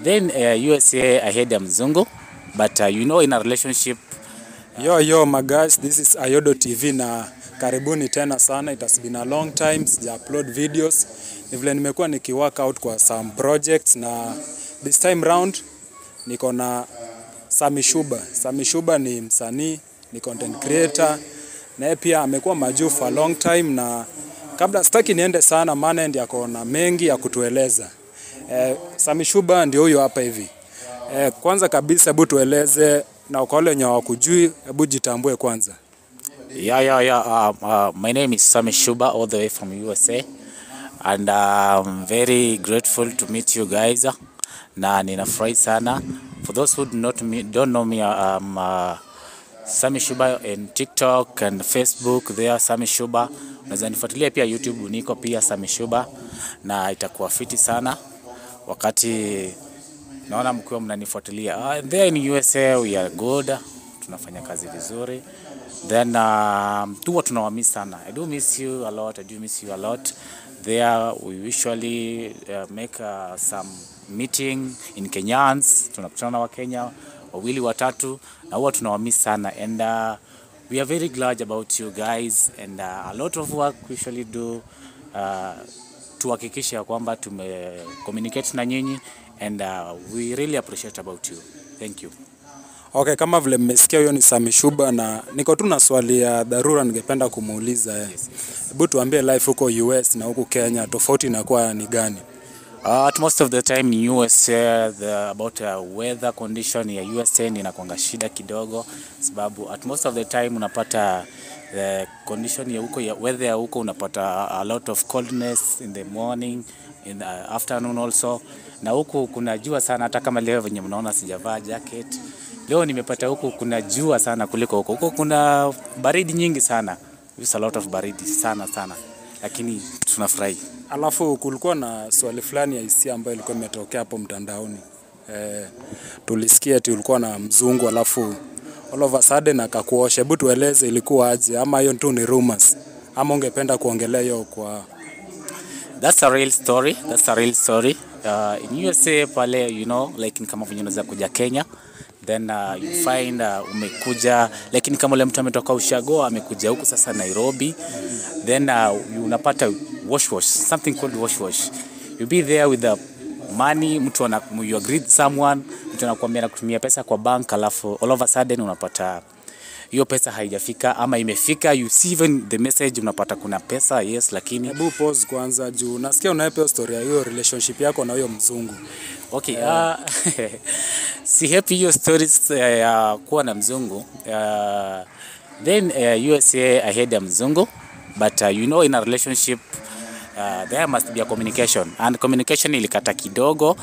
Then USA I had a mzungu, but you know, in a relationship. Yo yo my guys, this is Ayodo TV na karibuni tena sana. It has been a long time sija upload videos. Ni vile nimekuwa nikiwork out kwa some projects, na this time round niko na Sami Shuba. Sami Shuba ni msanii, ni content creator, na yeye pia amekuwa majuu for a long time, na kabla sitaki niende sana, maana ndiye ako na mengi ya kutueleza. Sami Shuba ndio huyo hapa hivi. Kwanza kabisa hebu tueleze, na kwa wale wenye hawakujui, hebu jitambue kwanza. Yeah. My name is Sami Shuba, all the way from USA, and I'm very grateful to meet you guys. Na ninafurahi sana. For those who do not me, don't know me, I'm Sami Shuba in TikTok and Facebook there, Sami Shuba. Unaweza nifuatilia pia YouTube, niko pia Sami Shuba, na itakuwa fiti sana wakati naona mkiwa mnanifuatilia. There in USA we are good, tunafanya kazi vizuri. Then tuwa tunawamiss sana. I do miss you a lot. I do miss you a lot. There we usually make some meeting in Kenyans. Tunakutana na Wakenya wawili watatu na huwa tunawamiss sana, and we are very glad about you guys, and a lot of work we usually do tuhakikishe ya kwamba tume communicate na nyinyi, and we really appreciate about you. Thank you. Okay, kama vile mmesikia, huyo ni Sami Shuba na niko tu na swali ya dharura ningependa kumuuliza yeye. Hebu tuambie, life huko US na huku Kenya tofauti inakuwa ni gani? At most of the time in USA, the about weather condition ya USA ni inakuanga shida kidogo, sababu at most of the time unapata the condition ya huko, ya weather ya huko, unapata a lot of coldness in the morning, in the afternoon also, na huku kuna jua sana. Hata kama leo venye mnaona sijavaa jacket leo, nimepata huku kuna jua sana kuliko huko. Huko kuna baridi nyingi sana. There's a lot of baridi sana sana, lakini tunafurahi. Alafu kulikuwa na swali fulani ya hisia ambayo ilikuwa imetokea hapo mtandaoni. Tulisikia ati ulikuwa na mzungu, alafu all of a sudden akakuosha. Hebu tueleze ilikuwa aje, ama hiyo tu ni rumors? Ama ungependa kuongelea hiyo kwa That's a real story. That's a real story. In USA pale, like ni kama venye unaweza kuja Kenya, then you find umekuja, like ni kama ule mtu ametoka ushago, amekuja huku sasa Nairobi, then unapata wash wash, something called wash wash. You be there with the money, mtu ana, you agree with someone, mtu anakuambia anakutumia pesa kwa bank, alafu all of a sudden unapata hiyo pesa haijafika ama imefika. You see even the message, unapata kuna pesa, yes, lakini Hebu pause kwanza, juu nasikia unaepea story ya hiyo relationship yako na huyo mzungu. Okay, si happy hiyo stories ya kuwa na mzungu. Then USA I had a mzungu, but you know, in a relationship there must be a communication, and communication ilikata kidogo.